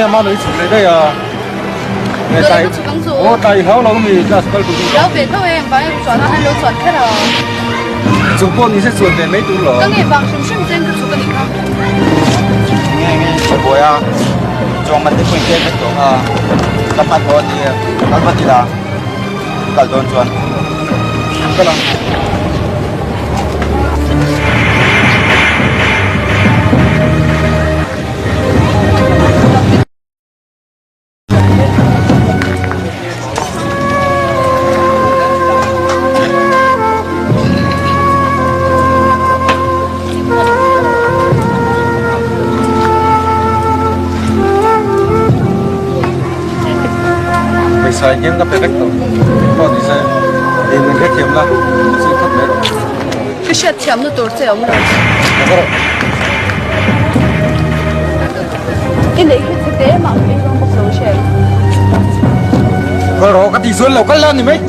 Nge mah i chhuk leh daih a. Nge tlai aw tlai i hlau lo mi class kal tur Hlau ve tho e engvang in chuan a an lo chuan kher a. Chu pawh ni se chuan ve mai tur lo. Ka nge vang hrim hrim chen ka chhuk a nih kha. Nge nge ka buai a chuang man te pawh in tel vek tawh kha ka hman tawh a nia kal vat ila kal dawn chuan kal ang. Pawisa hian ka pe vek tawh pawh ni se eng min hrethiam la chhui phawt mai rawh. Ka hriatthiamna tur che a awm lo. Ka rawh. I neih hi chhe te mah ka ei zawng bawk lo hre. Kal rawh ka tih zual lo kal la ni mai.